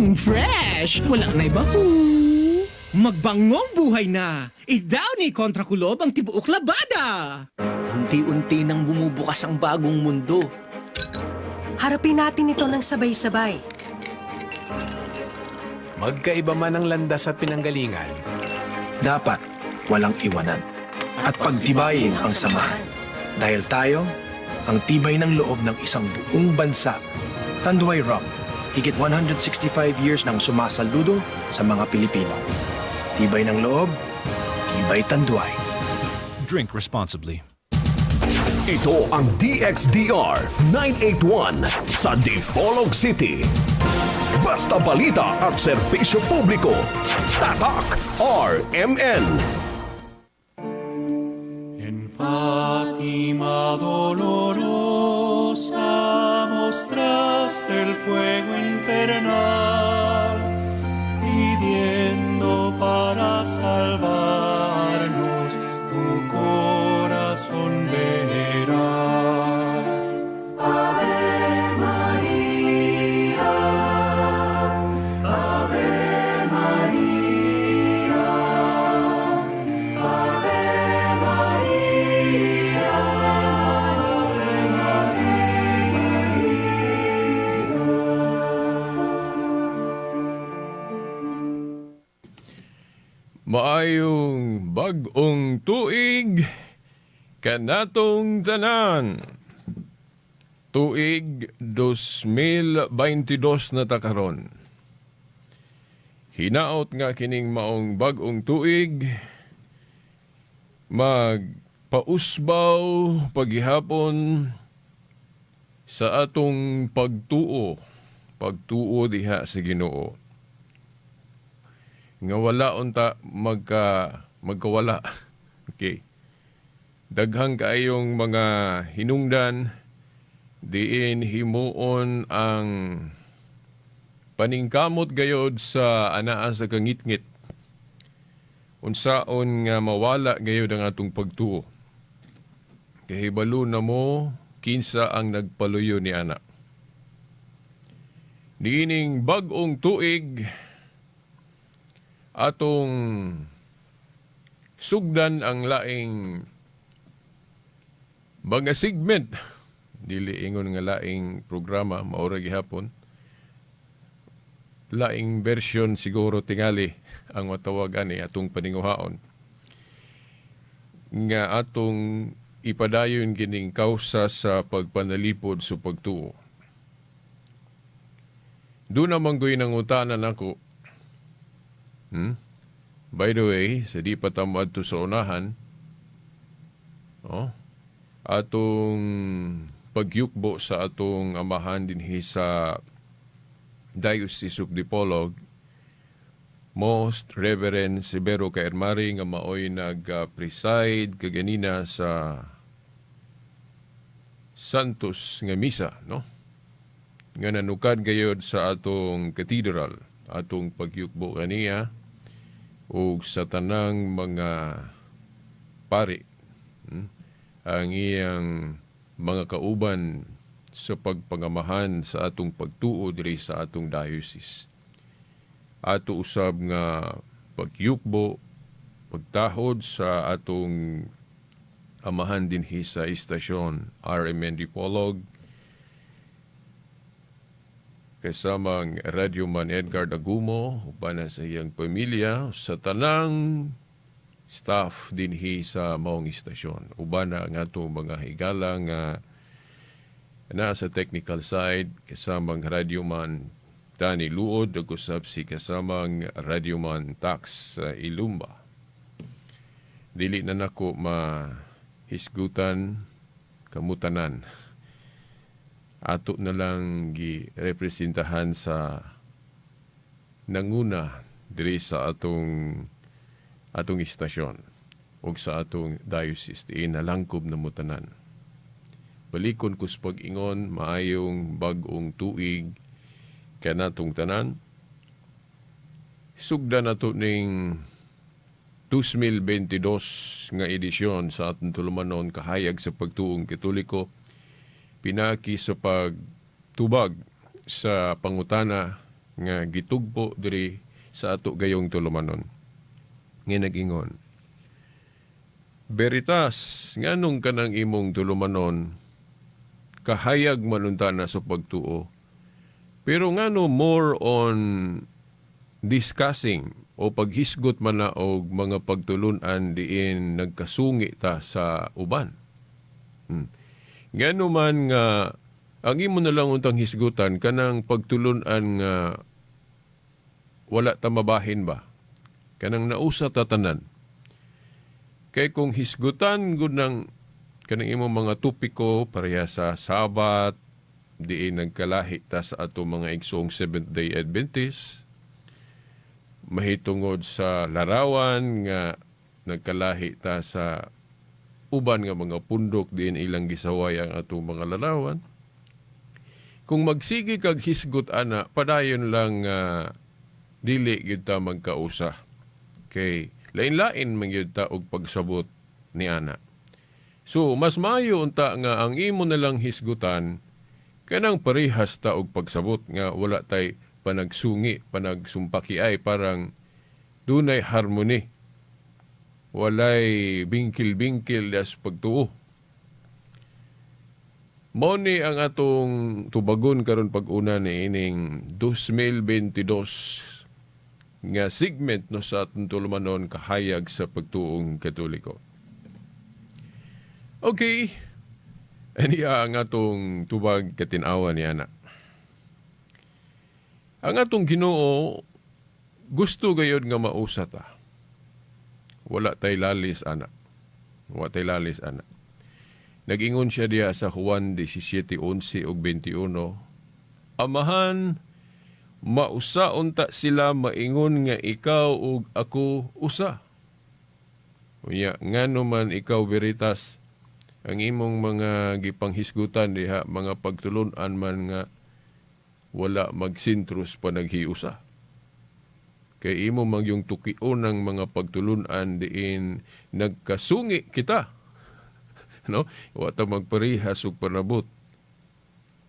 Fresh! Wala na iba. Magbangong buhay na! I-Downy kontra kulob ang tibuok labada! Unti-unti nang bumubukas ang bagong mundo. Harapin natin ito ng sabay-sabay. Magkaiba man ang landas at pinanggalingan, Dapat walang iwanan at pagtibayin ang samahan. Dahil tayo, ang tibay ng loob ng isang buong bansa. Tanduay Rum, higit 165 years nang sumasaludo sa mga Pilipino. Tibay ng loob, tibay Tanduay. Drink responsibly. Ito ang DXDR 981 sa Dipolog City. Basta balita at serbisyo publiko. Tatak RMN. En Fátima dolorosa mostraste el fuego infernal, pidiendo para salvarnos tu corazón venerar. Ave María, Ave María, Ave María, Ave. Maayong bag-ong tuig kanatong tanan. Tuig 2022 na ta karon. Hinaot nga kining maong bag-ong tuig magpausbaw paghihapon sa atong pagtuo, pagtuo diha sa Ginoo nga wala unta magkawala. Okay. Daghang kaayong mga hinungdan diin himuon ang paningkamot gayod sa anaa sa kangitngit, unsaon nga mawala gayod ang atong pagtuo. Kahibalo na mo kinsa ang nagpaluyo ni ana. Niining bag-ong tuig, atong sugdan ang laing mga segment, dili ingon nga laing programa, maura gihapon laing version siguro tingali ang matawag ani atong paninguhaon nga atong ipadayon kining kausa sa pagpanalipod sa pagtuo. Doon naman ko'y nangutanan ako. By the way, sa di pa ta moadto sa unahan, oh, atong pagyukbo sa atong amahan dinhi sa Diocese of Dipolog, Most Reverend Severo Caermari, nga maoy nag-preside kaganina sa Santos nga misa, no? Nga nanukad gayod sa atong cathedral, atong pagyukbo kaniya ug sa tanang mga pari, ang iyang mga kauban sa pagpangamahan sa atong pagtuo diri sa atong diocese. Ato usab nga pagyukbo, pagtahod sa atong amahan dinhi sa istasyon RMN Dipolog, kasamang Radyoman Edgar Agumo, uban sa iyang pamilya, sa tanang staff dinhi sa maong istasyon. Uban na ang atong mga higala nga naa sa technical side, kasamang Radyoman Danny Luod, ug usab si kasamang Radyoman Tax sa Ilumba. Dili na nako mahisgutan kamutanan. Ato na lang gi-representahan sa nanguna diri sa atong istasyon ug sa atong diocese, diin nalangkob na mutanan. Balikon ko sa pag-ingon, maayong bag-ong tuig kanatong tanan. Sugdan nato ning 2022 nga edisyon sa atong tulumanon Kahayag sa Pagtuong Katoliko pinaki sa pagtubag sa pangutana nga gitugpo diri sa ato gayong tulumanon. Nga nag-ingon, "Veritas, nganong kanang imong tulumanon, kahayag man unta na sa pagtuo. Pero ngano more on discussing o paghisgot man na og mga pagtulunan diin nagkasungi ta sa uban? Ngano man nga ang imo na lang untang hisgutan kanang pagtulunan nga wala ta mabahin ba? Kanang nausa ta tanan. Kay kung hisgutan gud ng kanang imong mga topiko pareha sa Sabat, diin nagkalahi ta sa ato mga igsoong Seventh Day Adventist, mahitungod sa larawan nga nagkalahi ta sa uban nga mga pundok diin ilang gisaway ang atong mga larawan. Kung magsige kag hisgot ana, padayon lang dili gyud ta magkausa. Kay lain-lain man gyud ta og pagsabot ni ana. So mas maayo unta nga ang imo na lang hisgutan kanang parehas ta og pagsabot nga wala tay panagsungi, panagsumpaki ay parang dunay harmony. Walay bingkil-bingkil sa pagtuo." Mao ni ang atong tubagon karon pag-una ni ining 2022 nga segment no sa atong tulumanon, Kahayag sa Pagtuong Katoliko. Okay. Aniya ang atong tubag katinawa ni ana. Ang atong Ginoo gusto gayod nga mausa ta. Wala tay lalis ana. Wala tay lalis ana. Nag-ingon siya diya sa Juan 17:11 ug 21, "Amahan, mausa unta sila maingon nga ikaw ug ako usa." Unya, ngano man ikaw, Veritas, ang imong mga gipanghisgutan diha, mga pagtulunan man nga wala magsintros panaghiusa? Kay imo man yung tukion ng mga pagtulunan diin nagkasungi kita. No? Wa ta magparehas og panabot.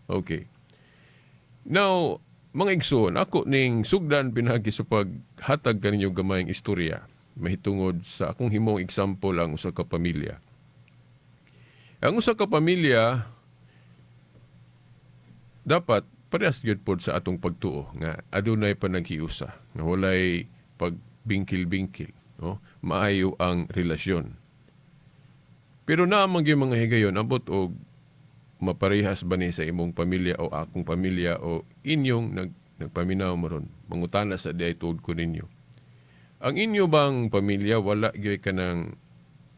Okay. Now, mga igsoon, ako ning sugdan pinagi sa paghatag kaninyo gamayng istorya mahitungod sa akong himong example, ang usa ka pamilya. Ang usa ka pamilya dapat parehas gyud pod sa atong pagtuo nga adunay panaghiusa, nga walay pagbingkil-bingkil, no? Maayo ang relasyon. Pero naa man gyud mga higayon, ambot og maparehas ba ni sa imong pamilya o akong pamilya o inyong nagpaminaw mo ron. Mangutana sa diay tuod ko ninyo. Ang inyo bang pamilya wala gyud kanang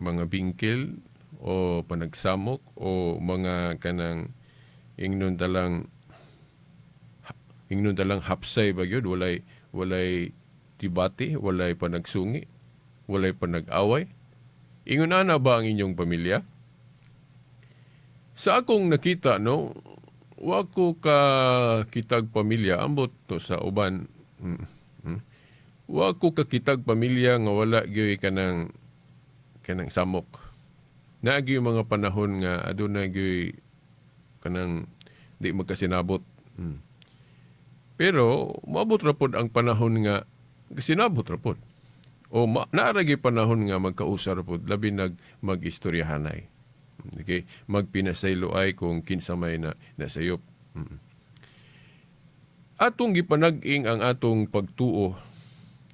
mga bingkil o panagsamok o mga kanang ingnon talang hapsay ba gyud, walay debate, walay panagsungi, walay panag-away? Ingon ana ba ang inyong pamilya? Sa akong nakita, no, wa ko ka kitag pamilya, ambot to sa uban. Wa ko kakitag pamilya nga wala gyud kanang samok. Naa gyud mga panahon nga aduna gyud kanang di magkasinabot. Pero moabot ra pod ang panahon nga kasinabot ra pod. O naa ra gyud panahon nga magkausa ra pod, labi nag magistoryahanay. Okay, magpinasaylo ay kung kinsa may na nasayop. Atong gipanag-ing ang atong pagtuo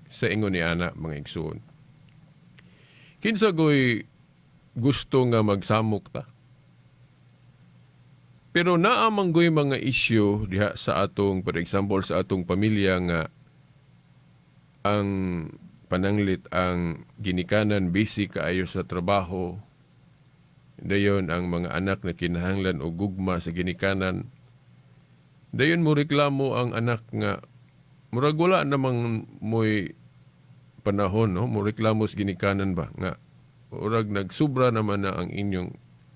sa ingon ni ana, mga igsoon. Kinsa goy gusto nga magsamok ta? Pero naa man goy mga issue diha sa atong, for example, sa atong pamilya nga ang pananglit ang ginikanan busy kaayo sa trabaho. Dayon ang mga anak na kinahanglan og gugma sa ginikanan. Dayon mo reklamo ang anak nga murag wala namang mo'y panahon, no? Mo reklamo sa ginikanan ba nga urag nagsubra naman na ang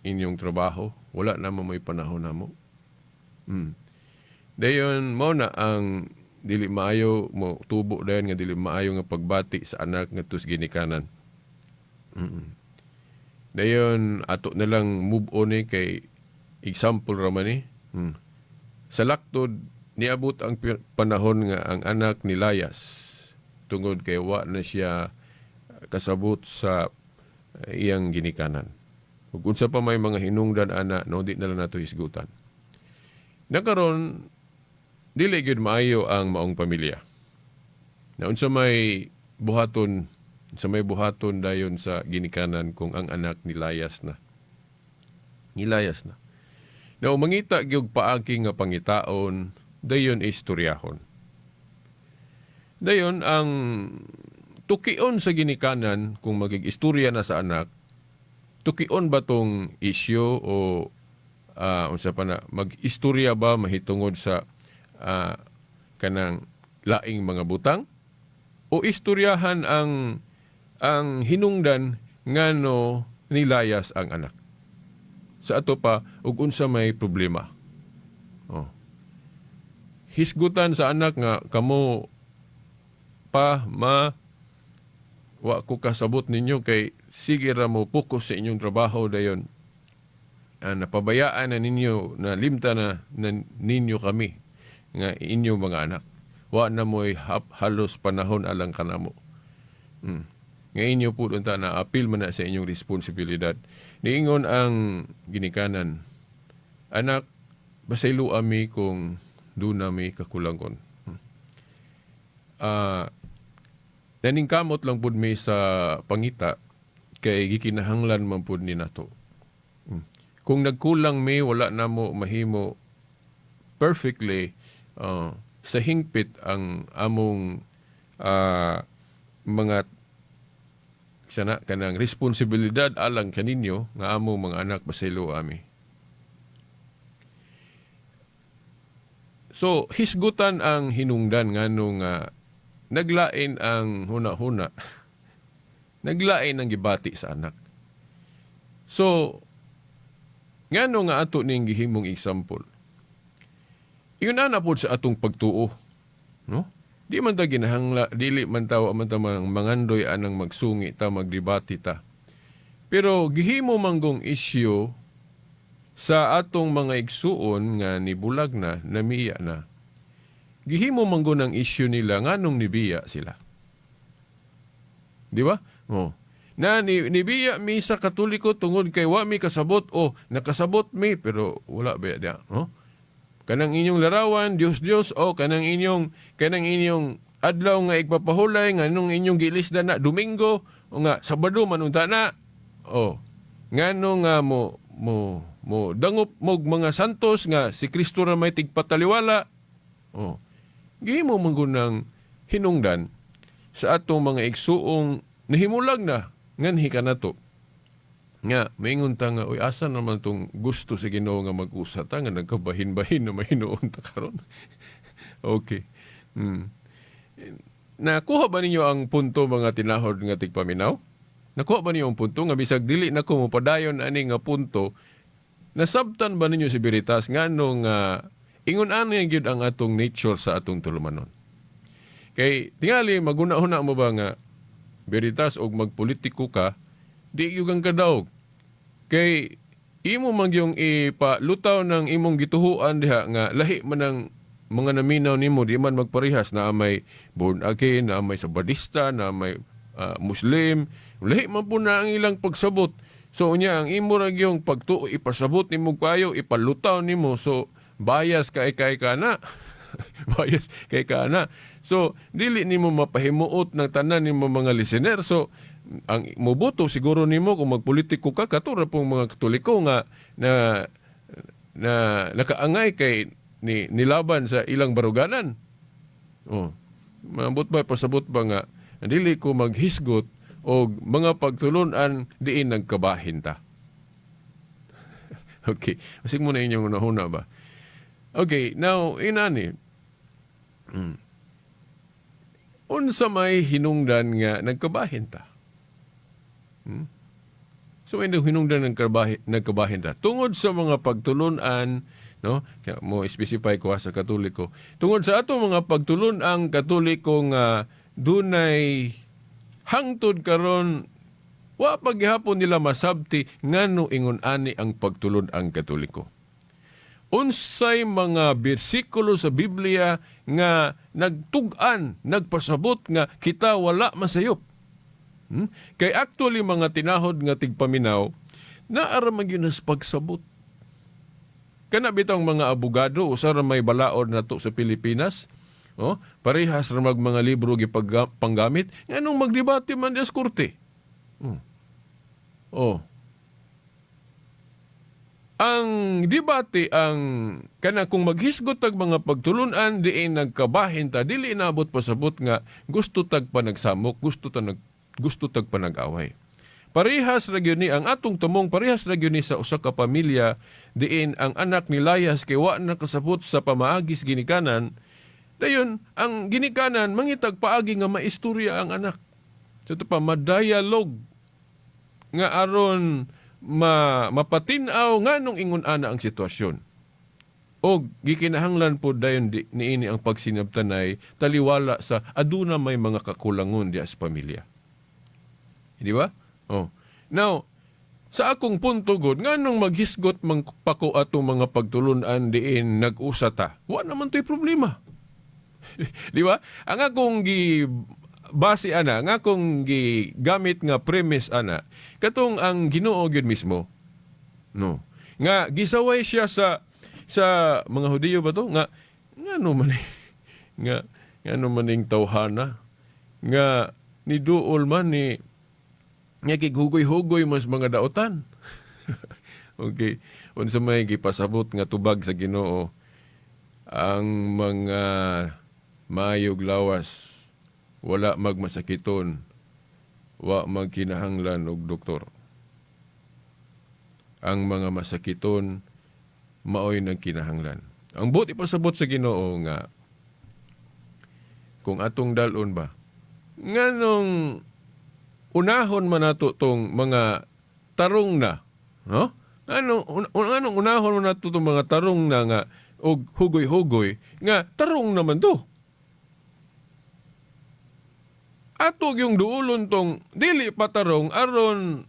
inyong trabaho, wala naman mo'y panahon namo. Dayon mao na ang dili maayo mo tubo dayon nga dili maayo nga pagbati sa anak ngadto sa ginikanan. Dayon ato na lang move on ni kay example ra man ni. Sa laktod Niabot ang panahon nga ang anak nilayas tungod kay wa na siya kasabot sa iyang ginikanan. Ug unsa pa may mga hinungdan ana, no, di na lang nato hisgutan. Nakaron dili gyud maayo ang maong pamilya. Na unsa may buhaton dayon sa ginikanan kung ang anak nilayas na? Nilayas na. Na mangita gyud paagi nga pangitaon, dayon istoryahon. Dayon ang tukion sa ginikanan kung magig-istorya na sa anak, tukion ba tong isyu o unsa pa na, mag-istorya ba mahitungod sa kanang laing mga butang o istoryahan ang hinungdan ngano nilayas ang anak sa ato pa ug unsa may problema? Oh. Hisgutan sa anak nga, "Kamo pa, ma, wa ko kasabot ninyo kay sige ra mo focus sa inyong trabaho, dayon napabayaan na ninyo, na limta na ninyo kami nga inyong mga anak. Wa na mo'y halos panahon alang kanamo. Nga inyo po unta na apil man na sa inyong responsibilidad." Niingon ang ginikanan, "Anak, pasaylo ami kung duna mi kakulangon. Naningkamot lang pud mi sa pangita kay gikinahanglan man pud ni nato. Kung nagkulang mi, wala na mo mahimo perfectly sa hingpit ang among mga sana kanang responsibilidad alang kaninyo nga among mga anak, pasaylo ami." So hisgutan ang hinungdan ngano nga naglain ang huna-huna. Naglain ang gibati sa anak. So ngano nga ato ning gihimong example? Ingon ana pod sa atong pagtuo, no? Di man ta ginahangla, dili man ta, wa man ta mangandoy anang magsungi ta, magdebate ta. Pero gihimo manggong isyu sa atong mga igsuon nga nibulag na, namiya na. Gihimo manggon ang isyu nila nganong nibiya sila. Di ba? Oh. Na nibiya mi sa Katoliko tungod kay wa mi kasabot o nakasabot mi pero wala ba diya, no? Kanang inyong larawan, Dios Dios, o kanang inyong adlaw nga igpapahulay nganong inyong gilisda na Domingo o nga Sabado man unta na. O ngano nga mo dangop mog mga santos nga si Kristo ra may tigpataliwala. O gihimo man gud ng hinungdan sa atong mga igsuong nahimulag na nganhi kanato nga maingon ta nga, "Uy, asa naman tong gusto sa Ginoo nga mag-usa ta nga nagkabahin-bahin na mahinuon ta karon?" Okay. Nakuha ba ninyo ang punto, mga tinahod nga tigpaminaw? Nakuha ba ninyo ang punto nga bisag dili na ko mopadayon ani nga punto, nasabtan ba ninyo si Veritas ngano nga ingon ani gyud ang atong nature sa atong tulumanon? Kay tingali maguna-una mo ba nga Veritas og magpolitiko ka, di gyud kang kadaog. Kay imo man gyung ipalutaw ng imong gituhuan diha nga lahi man ang mga naminaw nimo, di man magparehas, na may born again, na may Sabadista, na may Muslim, lahi man po na ang ilang pagsabot. So unya ang imo ra gyung pagtuo ipasabot nimo kayo, ipalutaw nimo, so bias kay kay ka na. Bias kay ka na. So dili nimo mapahimuot ng tanan nimo mga listener. So ang moboto siguro nimo kung magpolitiko ka, kato ra pong mga Katoliko nga na nakaangay kay ni nilaban sa ilang baruganan. Oh. Maabot ba, pasabot ba nga dili ko maghisgot og mga pagtulunan diin nagkabahin ta? Okay. Basig mo na inyong una-una ba? Okay, now inani. Unsa may hinungdan nga nagkabahin ta? So may hinungdan ng nagkabahin ta tungod sa mga pagtulunan, no? Kaya mo specify ko ha, sa Katoliko. Tungod sa ato mga pagtulun-ang Katoliko nga dunay hangtod karon wa paghapon nila masabti ngano ingon ani ang pagtulun-ang Katoliko. Unsay mga bersikulo sa Biblia nga nagtug-an, nagpasabot nga kita wala masayop? Kay actually mga tinahod nga tigpaminaw, naara man gyud nas pagsabot. Kana bitong mga abogado usa ra may balaod nato sa Pilipinas. Oh, parehas ra mag mga libro gipanggamit nganong magdebate man dias korte. Oh. Ang debate ang kana kung maghisgot tag mga pagtulun-an diin nagkabahin ta, dili inabot pasabot nga gusto tag panagsamok, gusto tag panag-away. Parehas ra gyud ni ang atong tumong, parehas ra gyud ni sa usa ka pamilya diin ang anak ni layas kay wa na kasabot sa pamaagis ginikanan. Dayon ang ginikanan mangitag paagi nga maistorya ang anak. So ito pa madialog nga aron mapatin-aw nganong ingon ana ang sitwasyon. Og gikinahanglan po dayon niini ang pagsinabtanay taliwala sa aduna may mga kakulangon diya sa pamilya. Di ba? Oh. Now, sa akong punto gud, nganong maghisgot man pako atong mga pagtulun-an diin nag-usa ta? Wa naman to'y problema. Di ba? Ang akong gi base ana, ang akong gigamit nga premise ana, katong ang Ginoo gyud mismo. No. Nga gisaway siya sa mga Hudiyo ba to? Nga ngano man nga ngano man ning tawhana nga niduol man ni nga kighugoy-hugoy mas mga daotan. Okay. Unsa may gipasabot nga tubag sa Ginoo, ang mga maayog lawas wala magmasakiton, wa magkinahanglan og doktor. Ang mga masakiton maoy nagkinahanglan. Ang buot ipasabot sa Ginoo nga kung atong dalon ba, nganong unahon man nato tong mga tarong na, no? Anong unahon man nato tong mga tarong na nga og hugoy-hugoy nga tarong naman to. Ato yung duulon tong dili pa tarong aron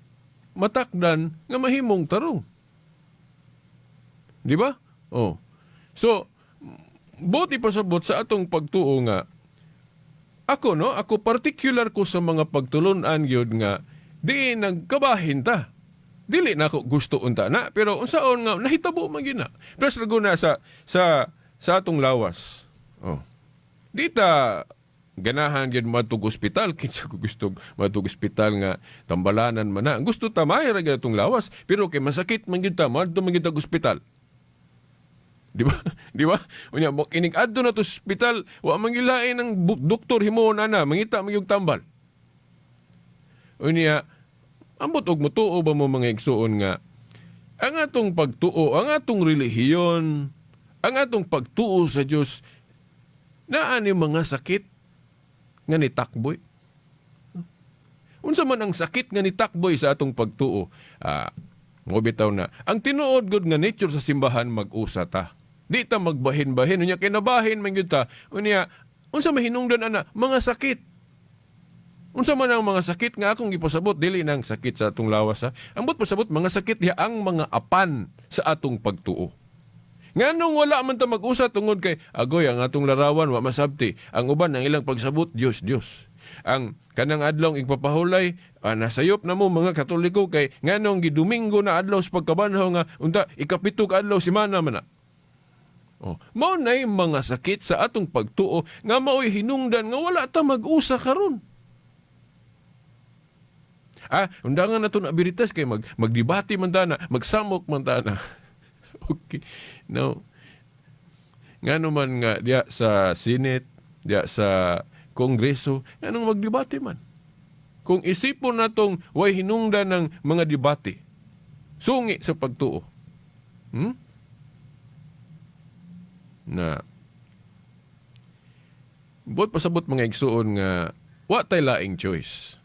matakdan nga mahimong tarong. Di ba? Oh. So, buti pasabot sa atong pagtuo nga ako, no, ako particular ko sa mga pagtulun-an gyud nga di nagkabahin ta. Dili na ako gusto unta na, pero unsaon nga nahitabo man gyud na. Plus laguna sa atong lawas. Oh. Di ta ganahan gyud madtog ospital, kinsa ko gusto madtog ospital nga tambalanan man na. Gusto ta maayo ra gyud atong lawas, pero kay masakit man gyud ta madto man gyud tag ospital. Di ba? Di ba? Unya mo kinig adto na to ospital, wa man gilain ang doktor himuon ana, mangita man gyud tambal. Unya ambot og motuo ba mo mga igsuon nga ang atong pagtuo, ang atong relihiyon, ang atong pagtuo sa Dios naa ni mga sakit nga nitakboy. Unsa man ang sakit nga nitakboy sa atong pagtuo? Mo bitaw na. Ang tinuod gud nga nature sa simbahan mag-usa ta. Di ta magbahin-bahin. Unya kinabahin man gyud ta. Unya unsa mahinungdan ana mga sakit. Unsa man ang mga sakit nga akong gipasabot, dili nang sakit sa atong lawas ha. Ambot pasabot mga sakit diha ang mga apan sa atong pagtuo. Nganong wala man ta mag-usa tungod kay agoy ang atong larawan wa masabti. Ang uban ang ilang pagsabot Dios Dios. Ang kanang adlaw igpapahulay, nasayop na mo mga Katoliko kay nganong gidomingo na adlaw sa pagkabanhaw nga unta ikapito ka adlaw semana man na. Oh, mao nay mga sakit sa atong pagtuo nga maoy hinungdan nga wala ta mag-usa karon. Undangan na to na biritas kay magdebate man ta na, magsamok man ta na. Okay. No. Ngano man nga diya sa Senate, diya sa Kongreso, nganong magdebate man? Kung isipon natong way hinungdan ng mga debate, sungi sa pagtuo. Na buot pasabot mga igsuon nga wa tay laing choice.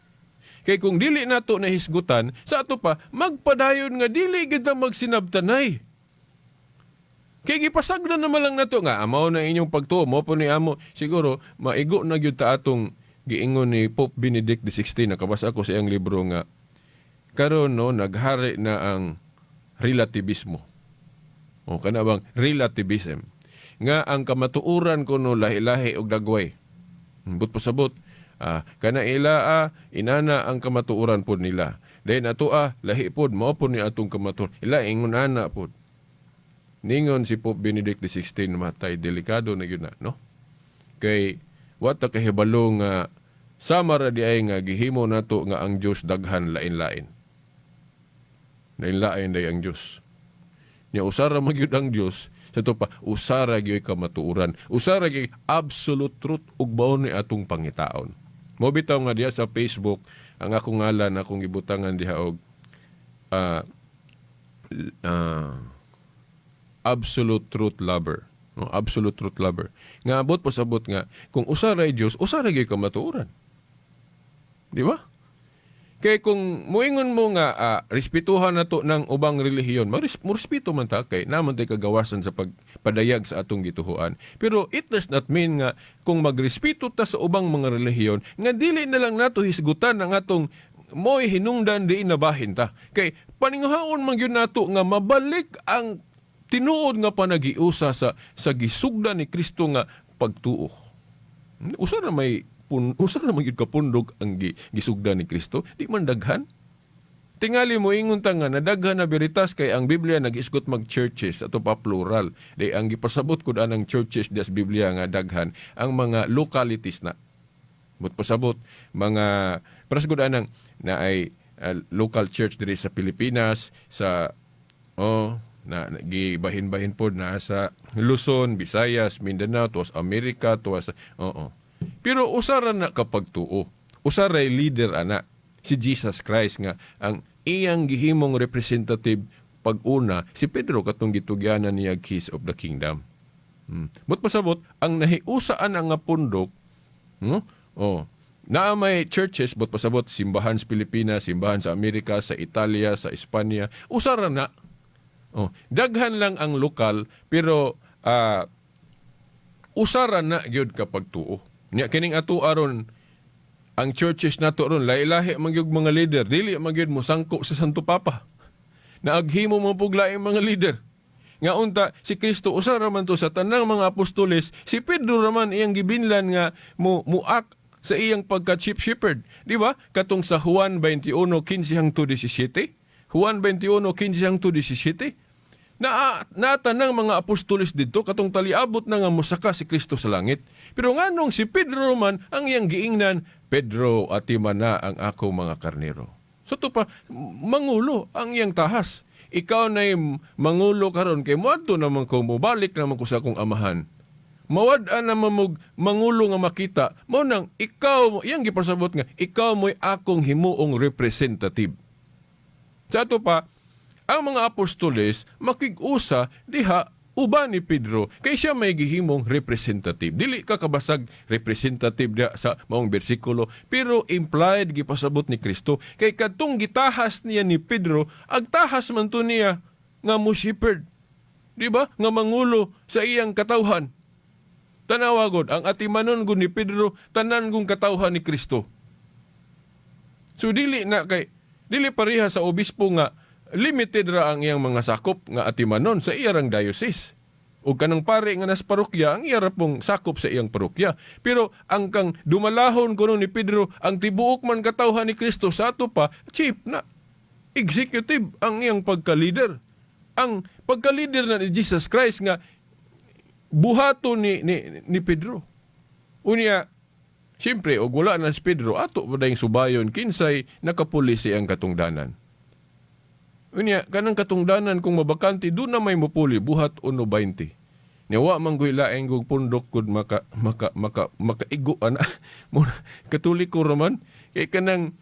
Kay kung dili nato nahisgutan, sa ato pa magpadayon nga dili gid ta magsinabtanay. Kay gipasagdan naman lang nato nga amaw na inyong pagtuo, mo po ni amo, siguro maigo na gyud ta atong giingon ni Pope Benedict XVI. Nakabasa ako sa iyang libro nga karon no naghari na ang relativismo. O kana bang relativism nga ang kamatuoran kuno lahi-lahi og dagway. But pasabot, kana ila inana ang kamatuoran pod nila. Then ato lahi pod, mao pod ni atong kamatuoran. Ila ingon ana pod. Ningon si Pope Benedict XVI, matay, delikado na gyud na, no? Kay wa ta kahibalo nga sama ra di ay nga gihimo nato nga ang Dios daghan, lain-lain. Lain-lain day ang Dios. Nya usara man gyud ang Dios, sa ato pa usara gyud kamatuoran. Usara gyud absolute truth ug mao ni atong pangitaon. Mo bitaw nga diha sa Facebook ang akong ngalan, akong gibutangan diha og absolute truth lover. No, absolute truth lover. Nga abot pasabot nga kung usa ray Dios, usa ra gyud kamatuoran. Di ba? Kay kung muingon mo nga respetuhan nato ng ubang relihiyon, morespeto man ta kay naman tay kagawasan sa pagpadayag sa atong gituhuan. Pero it does not mean nga kung magrespeto ta sa ubang mga relihiyon nga dili na lang nato hisgutan ang atong mo'y hinungdan di nabahin ta. Kay paningahaon man gyud nato nga mabalik ang tinuod nga panagiusa sa gisugdan ni Kristo nga pagtuo. Usa ra man gyud ka pundok ang gisugdan ni Kristo, di man daghan. Tingali mo ingon ta nga nadaghan na veritas kay ang Biblia nag-isgot mag churches, ato pa plural. Di ang gipasabot kud anang churches des Biblia nga daghan ang mga localities na. But pasabot mga paras gud anang na ay local church diri sa Pilipinas, sa oh na gibahin-bahin pod na sa Luzon, Visayas, Mindanao, tuwas Amerika, tuwas, oo. Pero usara na kapag tuo. Usaray leader ana si Jesus Christ nga ang iyang gihimong representative pag-una si Pedro katong gitugyanan niya keys of the kingdom. But pasabot ang nahiusaan ang nga pundok, no? Oh, naa may churches, but pasabot simbahan sa Pilipinas, simbahan sa Amerika, sa Italia, sa Espanya, usara na. Oh, daghan lang ang lokal pero usara na gyud kapag tuo. Nya kining ato aron ang churches nato ron lahi-lahi man gyud mga leader, dili man gyud mosangko sa Santo Papa. Naaghimo mo pug laing mga leader. Nga unta si Kristo usara man to sa tanang mga apostoles, si Pedro raman iyang gibinlan nga mo muak sa iyang pagka chief shepherd. Di ba? Katong sa Juan 21:15 hangtod 17. Juan 21:15 hangtod 17. Na natanang mga apostoles didto katong taliabot na nga mosaka si Kristo sa langit. Pero nganong si Pedro man ang iyang giingnan, "Pedro, atiman na ang ako mga karnero." So to pa mangulo ang iyang tahas. Ikaw na mangulo karon kay moadto naman ko, mobalik naman ko sa akong amahan. Mawad-an naman mo mangulo nga makita, mao nang ikaw, iyang gipasabot nga ikaw mo'y akong himuong representative. Sa ato pa, ang mga apostoles makig-usa diha uban ni Pedro kay siya may gihimong representative. Dili ka kabasag representative diha sa maong bersikulo, pero implied gipasabot ni Kristo kay kadtong gitahas niya ni Pedro, agtahas man to niya nga mo shepherd. Di ba? Nga mangulo sa iyang katawhan. Tanawa gud ang atimanon gud ni Pedro tanan gung katawhan ni Kristo. So dili na kay dili pareha sa obispo nga limited ra ang iyang mga sakop nga atimanon sa iyang diocese. O kanang pare nga nas parokya, ang iya ra pong sakop sa iyang parokya. Pero ang kang dumalahon kuno ni Pedro, ang tibuok man katawhan ni Kristo, sa ato pa, chief na. Executive ang iyang pagka-leader. Ang pagka-leader na ni Jesus Christ nga buhato ni Pedro. Unya, siyempre, og wala na si Pedro, ato pa dayong subayon, kinsay nakapuli siyang katungdanan. Unya, kanang katungdanan kung mabakante, doon na may mupuli, buhat 1:20. Nya wa man goy laing gug pundok gud maka makaigo ana. Katoliko raman kay kanang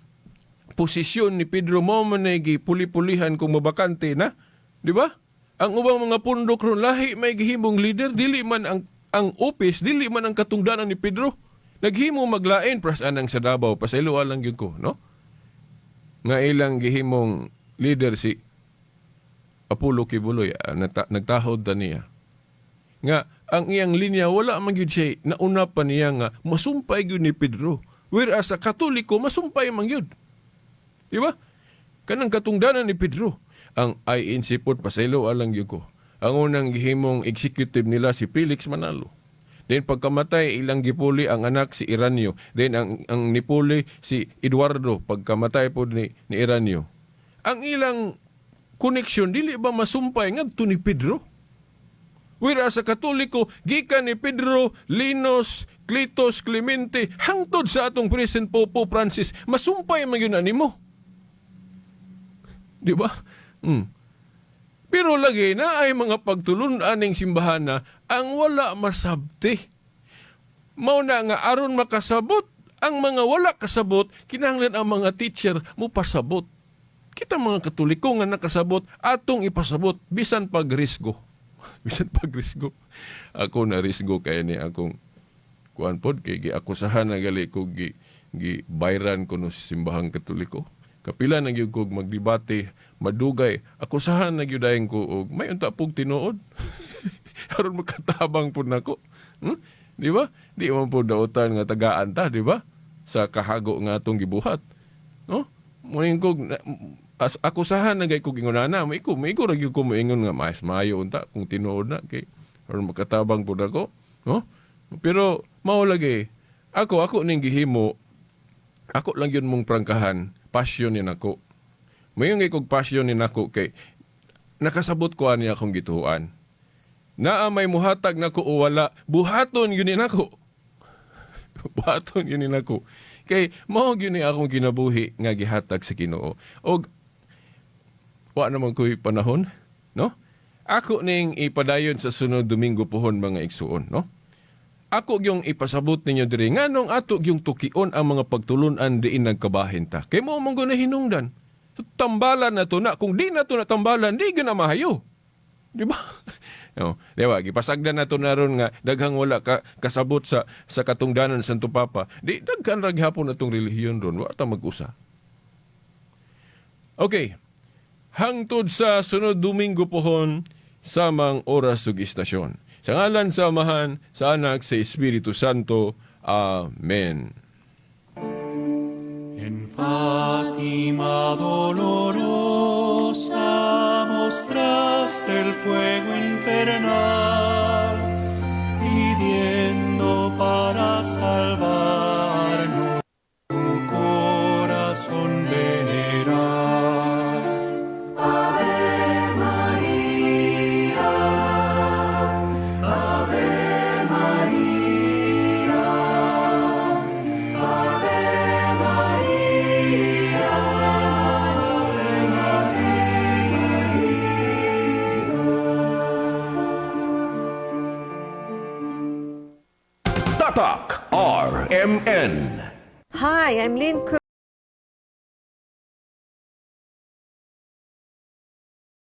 posisyon ni Pedro mao man nay gipuli-pulihan kung mabakante na, di ba? Ang ubang mga pundok ron lahi may gihimong leader, dili man ang office, dili man ang katungdanan ni Pedro. Naghimo maglain pras anang sa Davao, pasaylo lang gyud ko, no? Nga ilang gihimong leader si Apollo Quiboloy, nagtahod ta niya. Nga ang iyang linya wala man gyud siya nauna pa niya nga masumpay gyud ni Pedro. Whereas sa Katoliko masumpay man gyud. Di ba? Kanang katungdanan ni Pedro. Ang INC pod, pasaylo alang gyud ko. Ang unang gihimong executive nila si Felix Manalo. Then pagkamatay ilang gipuli ang anak si Iranio. Then ang nipuli si Eduardo pagkamatay pod ni Iranio. Ang ilang connection dili ba masumpay ngadto ni Pedro? Whereas sa Katoliko, gikan ni Pedro, Linos, Cletus, Clemente, hangtod sa atong present Pope Francis, masumpay man yun animo. Di ba? Pero lagi na ay mga pagtulun-an ning simbahan na ang wala masabti. Mao na nga aron makasabot, ang mga wala kasabot, kinahanglan ang mga teacher mo pasabot. Kita mga Katoliko nga nakasabot, atong ipasabot, bisan pagrisgo. Bisan pagrisgo. Ako na risgo kay ni akong kuan pod kay giakusahan na gali ko gi bayran ko no sa simbahang Katoliko. Kapila na gyud kog magdebate, madugay, akusahan na gyud dayon ko og may unta pug tinuod. Aron makatabang pud nako. Di ba? Di man pud dautan nga tagaan ta, di ba? Sa kahago nga atong gibuhat. No? Muning kog as akusahan na gay kog ingon ana, maigo ra gyud ko moingon nga mas maayo unta kung tinuod na kay aron makatabang pud ako, no? Pero mao lagi ako ning gihimo, ako lang yun mong prangkahan, passion ni nako. Mayon kay kog passion ni nako kay nakasabot ko ani akong gituoan. Naa may muhatag nako o wala, buhaton yun ni nako. Buhaton yun ni nako. Kay mao gyud ni akong kinabuhi nga gihatag sa Ginoo. Og wa naman ko'y panahon, no? Ako ning ipadayon sa sunod Domingo pohon mga igsuon, no? Ako gyung ipasabot ninyo diri nganong ato gyung tukion ang mga pagtulun-an diin nagkabahin ta. Kay mao man gud na hinungdan. So, tambalan na to na kung di na to natambalan, di gyud na mahayo. Di ba? No, di ba? Gipasagdan na to naron nga daghang wala ka kasabot sa katungdanan sa Santo Papa. Di daghan ra gihapon atong relihiyon ron, wa ta mag-usa. Okay. Hangtod sa sunod Domingo pohon samang oras ug istasyon. Sa ngalan sa Amahan, sa Anak, sa Espiritu Santo. Amen. En Fátima dolorosa mostraste el fuego infernal, pidiendo para salvarnos tu corazón venerar. Ave Maria, Ave Maria, Ave Maria, Ave Maria. Tatak RMN. Hi, I'm Lynn Cruz.